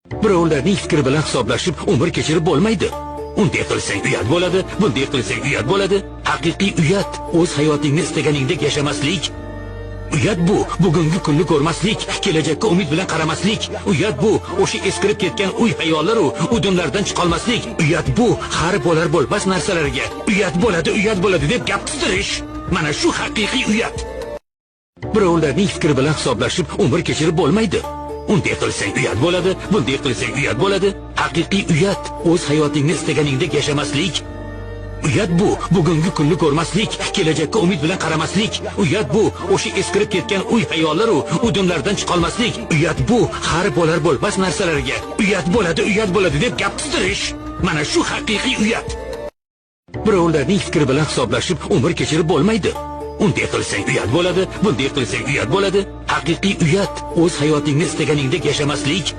Birovlarning fikri bilan hisoblashib umr kechirib bo'lmaydi. Unday qilsang uyat bo'ladi, bunday qilsang uyat bo'ladi. Haqiqiy uyat o'z hayotingni istaganingdek yashamaslik. Uyat bu bugungi kunni ko'rmaslik, kelajakka umid bilan qaramaslik. Uyat bu o'sha eskirib ketgan uy hayollaru udumlardan chiqolmaslik. Uyat bu har bo'lar bo'lmas narsalarga uyat bo'ladi, uyat bo'ladi deb gap tuttirish. Mana shu haqiqiy uyat. Birovlarning fikri bilan hisoblashib umr kechirib bo'lmaydi. Unday qilsang uyat bo'ladi, bunday qilsang uyat bo'ladi. Haqiqiy uyat o'z hayotingni istaganingdek yashamaslik. Uyat bu bugungi kunni ko'rmaslik, kelajakka umid bilan qaramaslik. Uyat bu o'sha eskirib ketgan uy hayollaru udumlardan chiqolmaslik. Uyat bu har bo'lar bo'lmas narsalarga uyat bo'ladi, uyat bo'ladi deb gap tuttirish. Mana shu haqiqiy uyat. Birovlarning fikri bilan hisoblashib umr kechirib bo'lmaydi. Unday qilsang uyat bo'ladi, bunday qilsang uyat bo'ladi. Haqiqiy uyat o'z hayotingni istaganingdek yashamaslik.